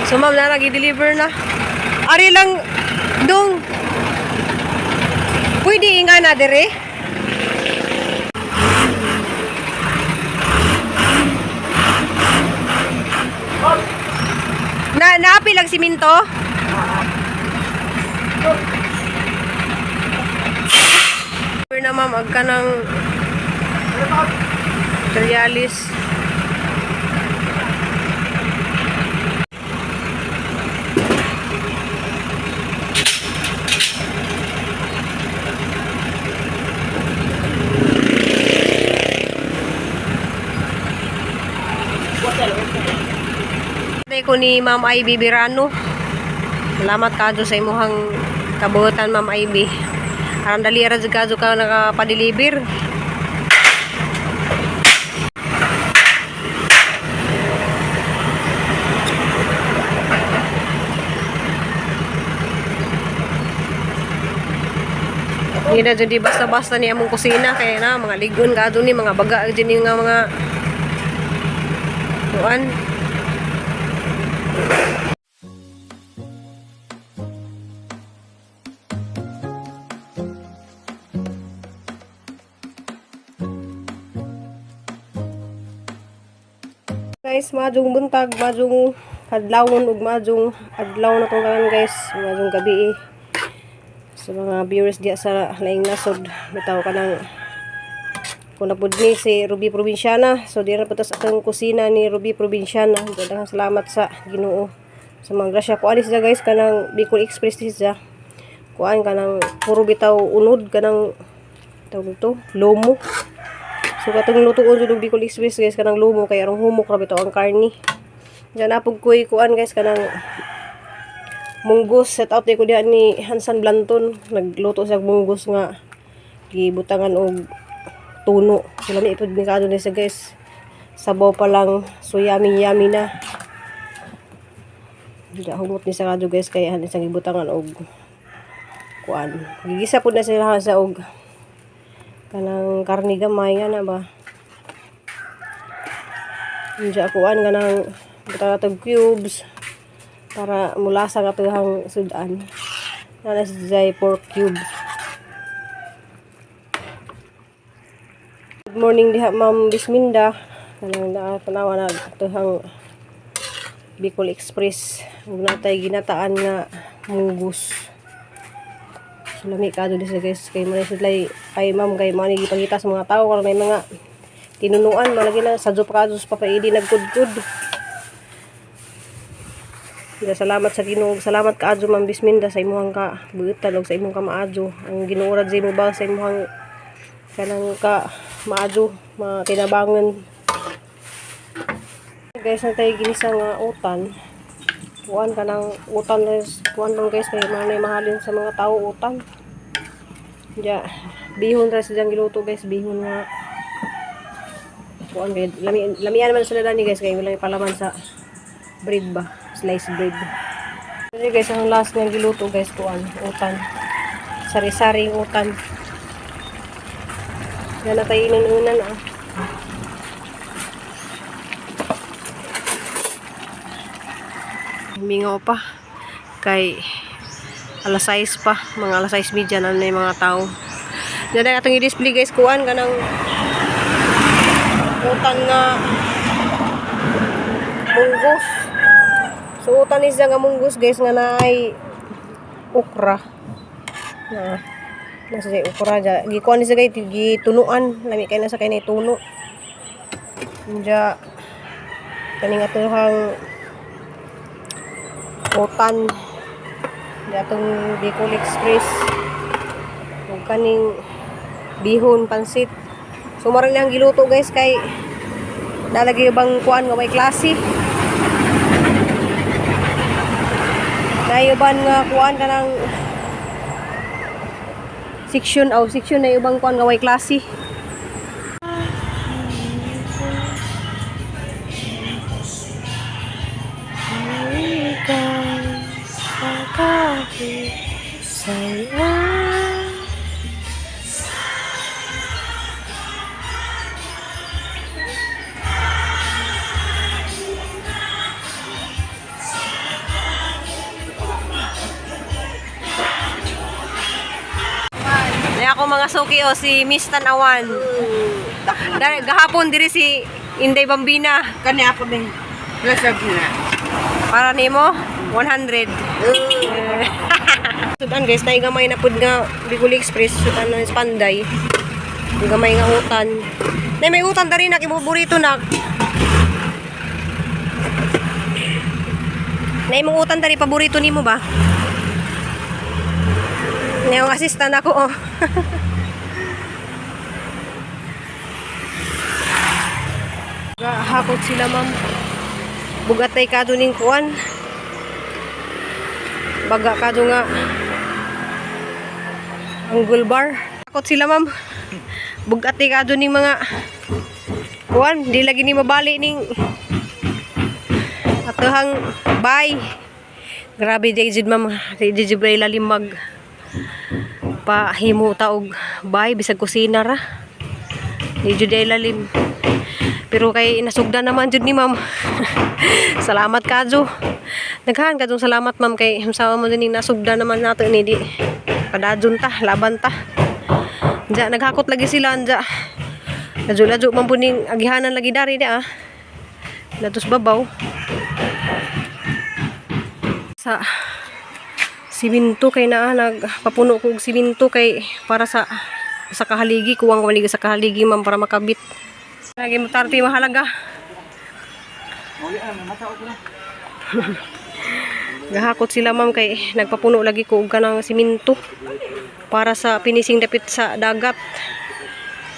So ma'am na nag-deliver na. Ari lang dong. Pwede inga na dire. Na naapi lang siminto. Deliver na ma'am ag kanang materialis. Tatay ko ni Ma'am Ivy Birano. Salamat kadyo sa imuhang kabuotan, Ma'am Ivy. Aron dali ra jud kadyo ka nakapadeliver. Hindi na dyan di basta-basta ni among kusina kaya na mga ligon kadyo ni mga baga dyan ni nga mga kuan. Guys, majong buntag, majong kadlawon ug majong adlaw na tong karon guys, majong gabi eh. Sa mga viewers diya sa laing nasod, bitaw ka ng kung napud ni si Ruby Provinciana. So dira po ta sa atong kusina ni Ruby Provinciana. Daghang salamat sa Ginoo. Sa mga grasya ko alis siya guys kanang Bicol Express ni siya. Kuan kanang puro bitaw unod kanang tawag to, lomo. So katong lutuon jud og Bicol Express guys kanang lumo kay arong humok ra bitaw ang karni. Diyan napog koy kuan guys kanang munggos, set out ko diha ni Hansan Blanton, nagluto siya og munggos nga gibutangan og tuno. So lami ipod ni kadto ni siya guys. Sabaw pa lang so yummy yummy na. Diya humot ni sa kadto guys kay han isang gibutangan og kuan. Gigisa pud na sila sa og kanang karni gamay nga na ba. Diya kuan kanang butang atog cubes para mulasa nga tuhang sudan. Nana si Jai pork cubes. Good morning diha Ma'am Bisminda. Kanang naa tanawa na tuhang Bicol Express. Ug natay ginataan nga munggus. So lami kadto di siya guys kay man sila ay ma'am kay man gipangita sa mga tao karon may mga tinunuan malagi na sa pa kadto sa papaidi nagkudkud. Kaya salamat sa Ginoo, salamat kaadyo Ma'am Bisminda sa imuhang ka buutan ug sa imong kamaadyo. Ang Ginoo ra sa imo ba sa imuhang kanang ka maadyo, matinabangan. Guys, natay ginisa nga utan. Kuan kanang utan guys, kuan lang guys kay manay mahalin sa mga tao utan. Ya, bihon ra silang giluto guys, bihon nga kuan kay lami lamian man sila dani guys kay wala palaman sa bread ba, slice bread. Kasi guys, ang last nga giluto guys kuan, utan. Sari-saring utan. Yan na tayo inununan ah. Mingaw pa. Kay alas 6 pa, mga alas 6:30 na na yung mga tao. Yan na atong i-display guys kuan kanang utan nga munggos. So utan is nga munggos guys nga naay okra. Na nasa say okra ja. Gikuan ni siya guys gitunuan, lami kay na sa kay na tuno. Ja kaning atuhang utan di atong Bicol Express ug kaning bihon pansit. So mara lang giluto guys kay nalagay bang kuan nga may klase. Nayuban nga kuan kanang section aw section na ubang kuan nga way klase. May ako mga suki o si Miss Tanawan. Gahapon diri si Inday Bambina. Kani ako din. Lasag na. Para nimo 100. Sudan guys, tayo gamay na pud nga Bicol Express, sudan na Panday. Ang gamay nga utan. Nay, may utan dari nak ibuburito nak. Nay, mong utan dari paborito nimo ba? Nay, ang assistant ako oh. Hakot sila, ma'am. Bugatay ka ning kuan. Baga ka nga ang gulbar. Hakot sila, ma'am. Bugatay ka ning mga kuan, di lagi ni mabali ning atohang bay. Grabe di jud, ma'am, di jud ba ilalim mag pahimo ta og bay bisag kusina ra. Di jud ay lalim. Pero kay nasugdan naman jud ni ma'am. Salamat kadyo. Naghan kadyo salamat, ma'am, kay sama mo din nasugdan naman nato ni di. Padadyon ta, laban ta. Diya naghakot lagi sila anja. Ladyo-ladyo man po ning agihanan lagi dari di ah. Latos babaw. Sa siminto kay naa nagpapuno ko og siminto kay para sa kahaligi, kuwang ko sa kahaligi, ma'am, para makabit. Lagi mo tarti mahalaga. Gahakot sila, ma'am, kay nagpapuno lagi ko og kanang siminto para sa pinising dapit sa dagat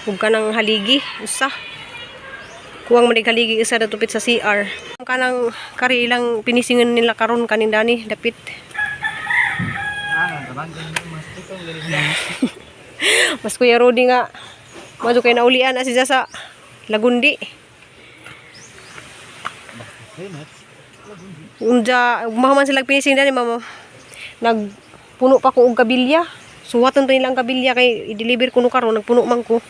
ug kanang haligi usa. Kuwang man haligi isa datupit sa CR. Kanang kari ilang pinisingan nila karon kaning dani dapit. Mas Kuya Rudy nga madto kay naulian na siya sa Lagundi. Unja, mahuman sila pinising dani, mama. Nagpuno pa ko og kabilya. Suwatan to nila ang kabilya kay i-deliver ko no karon, nagpuno man ko.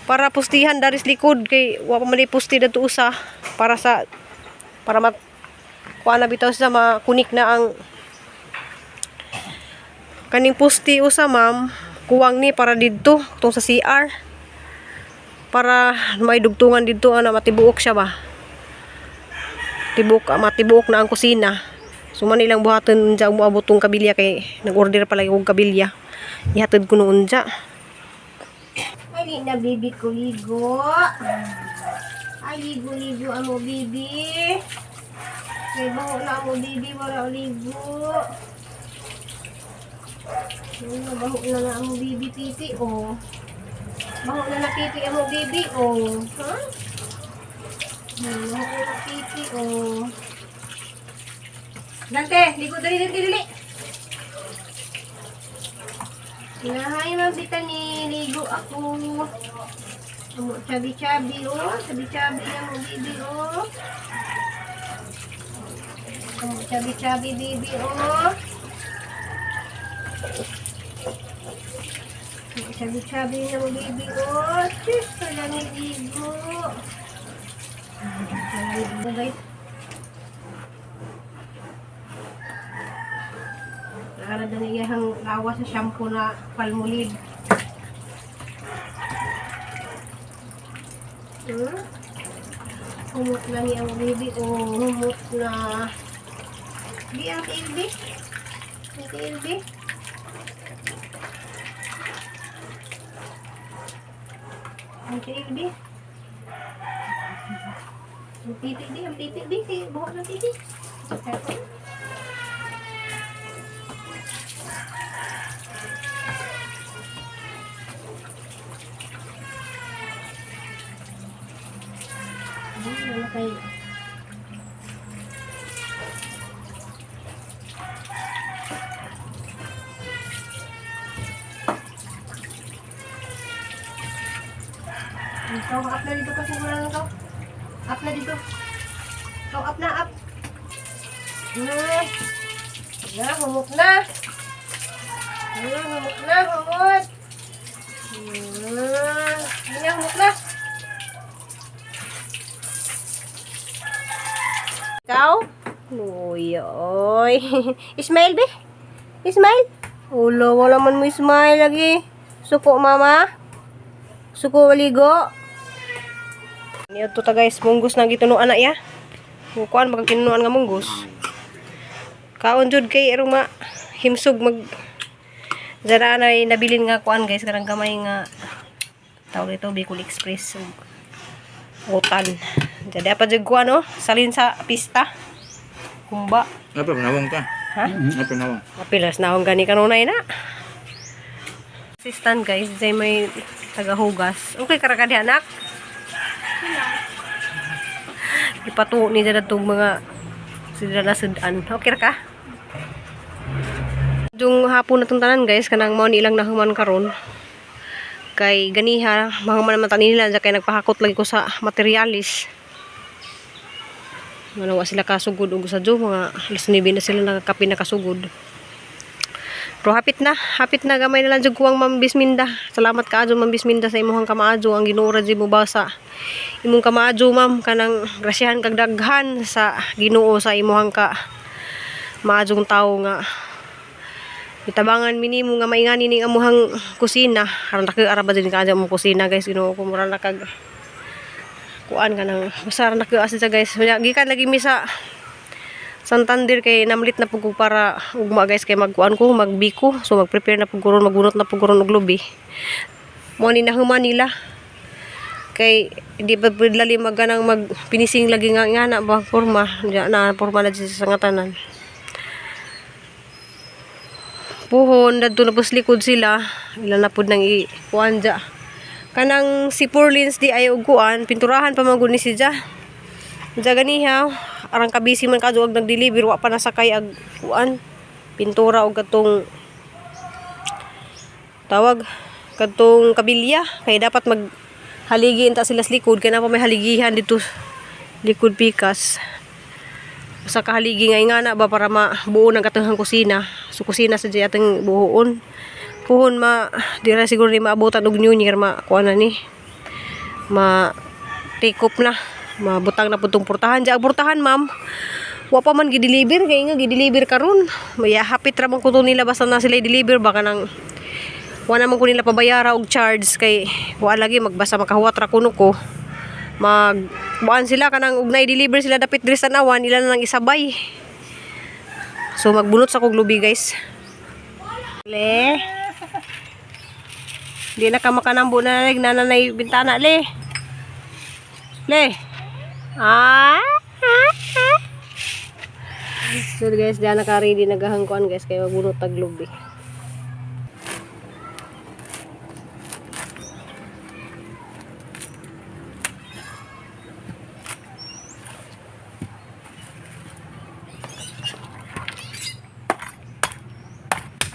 Para pustihan daris likod kay wa pa man pusti dadto usa para sa para mat kuan na bitaw sa makunik na ang kaning pusti usa, ma'am, kuwang ni para didto tong sa CR para may dugtungan didto ana matibuok siya ba tibok, matibuok na ang kusina. So man ilang buhaton unja moabot tong kabilya kay nag-order pala og kabilya, ihatod ko noon unja. Ay, na baby ko ligo. Ay, ligo-ligo amo baby. Kay baho na amo baby, wala ligo. Ay, baho na na amo baby pipi oh. Baho na na pipi amo baby oh. Ha? Baho na pipi oh. Dante, ligo dali dali dali. Nahay, mabita ni ligo ako. Amo chabi-chabi oh, chabi-chabi na mo baby oh. Amo chabi-chabi baby oh. Amo chabi-chabi na mo baby oh. Cheers pala ni ligo. Ligo guys. Nakarada na iyang lawas sa shampoo na Palmolive. Humot na niya ang baby. Oh, humot na. Di ang tilbi. Ang tilbi. Ang tilbi. Ang pipi di, ang pipi di. Buhok ng pipi. Ay, wala kayo. Ikaw, up na dito kasi wala lang ikaw. Up na dito. Ikaw, up na, up. Na, na, humot na. Na, humot na, humot. Na, na, humot na. Ikaw? Uy, oy. Smile, be. Smile. Ulo, wala man mo smile lagi. Suko mama? Suko maligo? Niyo to ta guys, munggos na gitunuan na ya. Kuan magkinuan nga munggos. Kaon jud kay erong ma himsog mag Dara na nabilin nga kuan guys, karang gamay nga tawag ito Bicol Express ug utan. Diyan dapat jud kuan oh, salin sa pista. Kumba. Apa nawong ka? Ha? Apa nawong? Mapilas na akong gani kanunay na. Assistant guys, diyan may tagahugas. Okay kara ka diha, anak? Ipatuo ni dyan itong mga sila na sudan. Okay ra ka? Yung hapon na itong tanan guys, kanang mao ni ilang nahuman karon. Kay ganiha, mahuman naman tanin nila, kay nagpahakot lagi ko sa materialis. Wala sila kasugod og sa Diyo, mga alas 9 na sila nakakape na kasugod. Pero hapit na gamay na lang jud kuwang Ma'am Bisminda. Salamat kaadyo Ma'am Bisminda sa imuhang kamaadyo ang Ginoo ra jud mo basa. Imong kamaadyo ma'am kanang grasyahan kag daghan sa Ginoo sa imuhang ka maadyong tawo nga itabangan minimo nga maingani ning amuhang kusina. Aron naka ara ba din kaadyo among kusina guys, Ginoo ko mura na kag kuan ka nang basta ra naka siya guys. Unya, gikan lagi mi sa Santander kay namlit na pug ko para ugma guys kay magkuan ko magbiko, so magprepare na pug ko ron, magunot na pug ko ron og lubi mo ni nahuman nila kay di pa pud lali magganang magpinising lagi nga nga na ba porma diya na porma na dyan sa ngatanan puhon dadto na pud sa likod sila ila na pud nang i kuan dya kanang si Purlins di ay og kuan pinturahan pa man gud ni siya dya ganiha arang kabisi man kadto og nagdeliver wa pa nasakay ag kuan pintura og katong tawag kadtong kabilya kay dapat mag haligi ta sila sa likod kay na pa may haligihan dito likod pikas sa kahaligi nga ingana ba para mabuo ng katong kusina, so kusina sa jay atong buoon puhon ma dira siguro ni maabutan og New Year ma kuan na ni ma take off na mabutang na pud tong portahan diya. Ang portahan ma'am wa pa man gideliver kay nga gideliver karon maya hapit ra man kuto nila basta na sila i-deliver baka nang wa naman ko nila pabayara og charge kay wa lagi magbasa makahuwat ra kuno ko mag buan sila kanang og deliver sila dapit diri sa Tanawan ila na lang isabay. So magbunot sa kog lubi guys. Le, di na ka makanambo na nananay bintana le. Le. Ah. Ah, ah. So guys, diyan na ka-ready nagahangkuan guys kay magbunot tag lubi.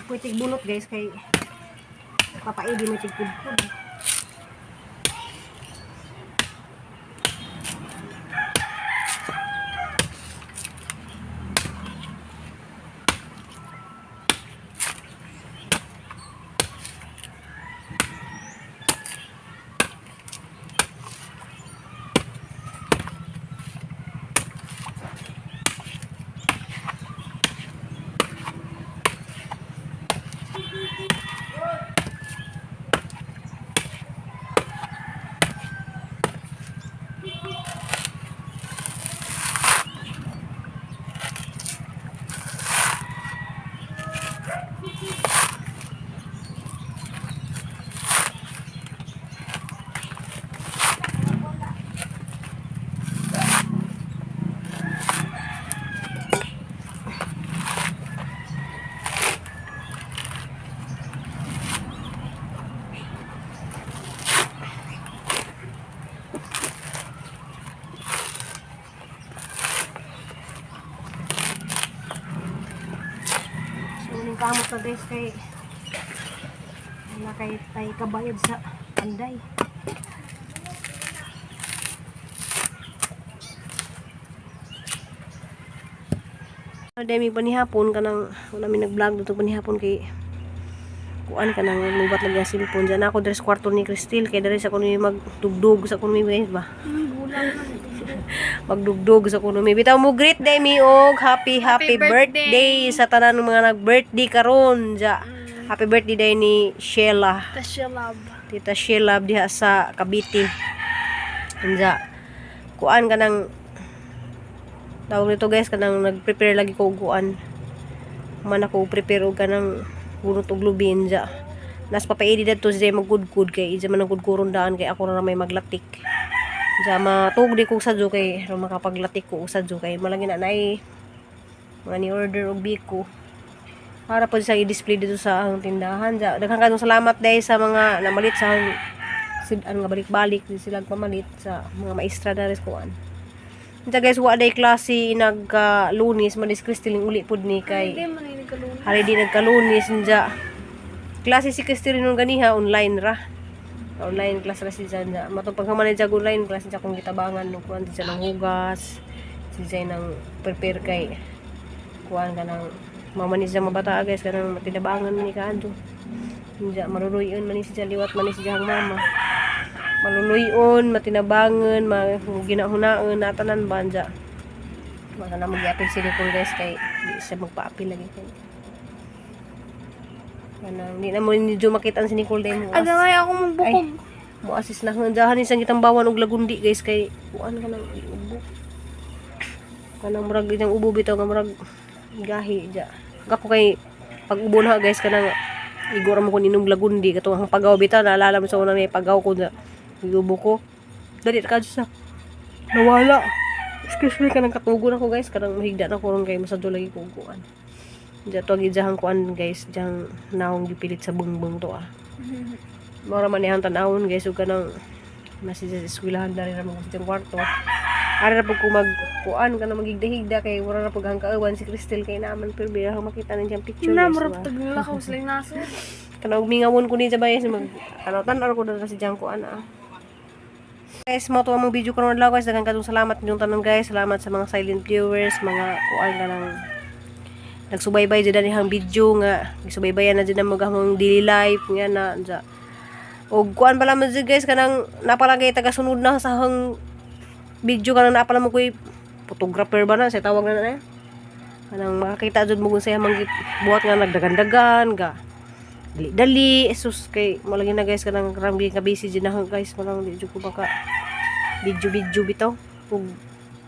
Ako tigbunot guys kay papaidi mo tigpudpud. So, ning kamot na guys kay wala kay tay kabayad sa panday. Demi panihapon kanang wala mi nag-vlog dito panihapon kay kuan kanang mubat lagi ang cellphone. Diyan ako diri sa kwarto ni Cristel kay diri sa kuno mi magdugdug sa kuno mi guys ba. Magdugdug sa kuno mi. Bitaw mo greet Demi og happy happy, Happy birthday. birthday sa tanan ng mga nag-birthday karon ja. Happy birthday day ni Sheila. Tashilab. Tita Sheila diha sa Cavite. Unja. Kuan ka ng tawag nito, guys, kanang nag-prepare lagi ko og kuan. Man ako prepare og kanang bunot og lubi unja. Nas papaidi dadto siya magkudkud kay ija man ang kudkuron daan kay ako ra may maglatik. Unja matug di ko sadyo kay aron makapaglatik ko og sadyo kay malagi na nay mga ni order og biko para po sa i-display dito sa ang tindahan. Ja, daghan kayong salamat dahil sa mga namalit sa ang sudan nga balik-balik di sila pamalit sa mga maestra na rin kuan. Unsa guys, wa day klase nagka Lunes man is Crystal uli pud ni kay Hindi man ini kalun. hari di nagka-Lunes unja. Klase si Crystal nun ganiha online ra. Online class ra si Janja. Matong paghuman ni Jag online class siya kung gitabangan no kuan siya ng hugas, si Jay nang prepare kay kuan ka ng mama ni siya mabata guys kanang matinabangan ni kaadto. Unja maluluyon man ni siya liwat man ni siya ang mama. Maluluyon, matinabangan, ma ginahunaon natanan ba unja. Wala na magyapil si Nicole, guys, kay di siya magpa-apil lagi kay. Kanang di na mo medyo makita ang si Nicole dahil mo. Aga nga ako magbukog. Mo assist na hanggang jahan isang kitang bawan og lagundi, guys, kay kuan ka nang ubo. Kanang murag diyang ubo bitaw nga murag gahi ja. Ako kay pag ubo na guys kanang igor mo kun inom lagundi katong ang pagaw bitaw naalala mo sa una may pagaw ko na ubo ko. Dali ka sa nawala. Excuse me, kanang katugon ako, guys, kanang mahigda na ko ron kay masadyo lagi ko og kuan. Diya to ang ijahang kuan, guys, diyang naong gipilit sa bungbong to ah. Mora man niyang tanawon, guys, ug kanang nasa sa eskwelahan dari ra mo sa kwarto. Ara ra pud ko mag kuan kanang magigda-higda kay wala ra pud hang kaawan si Crystal kay naman pero bira ko makita nang siyang picture, Na guys. murag Diba? taglakaw sila yung naso. Kanang mingawon ko ni sa bayas mag ano tan-aw ko na sa diyang kuan ah. Guys, mo to ang video karon adlaw, guys. Daghang kadtong salamat inyong tanan, guys. Salamat sa mga silent viewers, mga kuan kanang nagsubaybay jud ani hang video nga gisubaybayan na jud ang mga among daily life nga na dya. Og kuan pala man jud, guys, kanang napalagay taga sunod na sa hang video kanang napala mo koy photographer ba na sa tawag na na eh. Kanang makakita jud mo kung saya manggit buhat nga nagdagandagan ga dali dali sus kay malagi na, guys, kanang rambi ka busy jud na ako, guys, malang di jud ko baka video video bitaw ug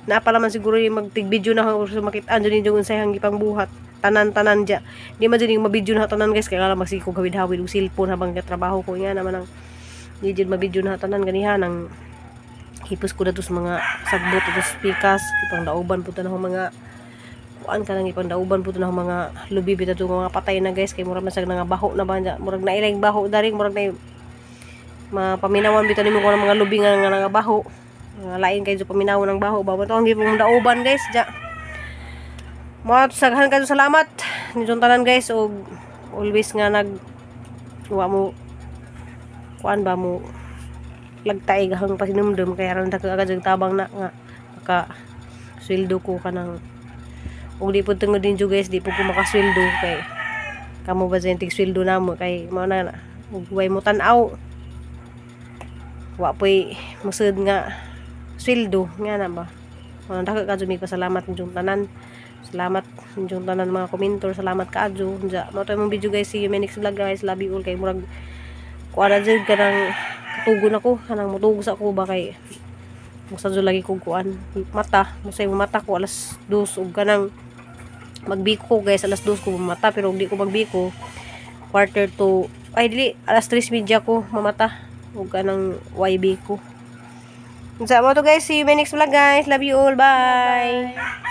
napala man siguro yung magtig video na ako sa makita jud ninyo kung sayang gipang buhat tanan-tanan dya di man jud yung mabidyo na tanan, guys, kay kala magsige ko gawid-hawid og cellphone habang trabaho ko nga naman ang di jud mabidyo na tanan ganiha nang hipos ko na to sa mga sagbot to sa pikas ipang dauban po na mga kuan ka nang ipang dauban po na mga lubi bitaw to mga patay na, guys, kay murag man sa nga baho na ba dya. Murag na ilang baho dari murag na mapaminawan bitaw nimo kung mga lubi nga nga nga baho mga lain kay paminawan ng baho ba to ang gipong dauban, guys, dya. Mga saghan kayo salamat ninyong tanan, guys, og always nga nag wa mo kuan ba mo lagtaig ang pasinumdum kaya ron ta agad yung tabang na nga maka sweldo ko kanang ug di pud tungod ninyo, guys, di pud ko makasweldo kay kamo ba dyan tig sweldo namo kay mao na na ug way mo tan-aw wa po'y musud nga sweldo nga na ba. Mga dako kadyo mig pasalamat ninyong tanan. Salamat ninyong tanan mga komentor, salamat kaadyo. Unja, mao to imong video, guys. See you in my next vlog, guys. Love you all kay murag kuan na jud kanang katugon ako, kanang mutugos ako ba kay musadyo lagi kog kuan mata, musay mo mata ko alas 2 ug kanang magbiko, guys, alas 2 ko mata pero og di ko magbiko quarter to ay dili alas 3:30 ko mamata ug kanang YB ko. Unsa mo to, guys, see you in my next vlog, guys. Love you all. Bye. Bye.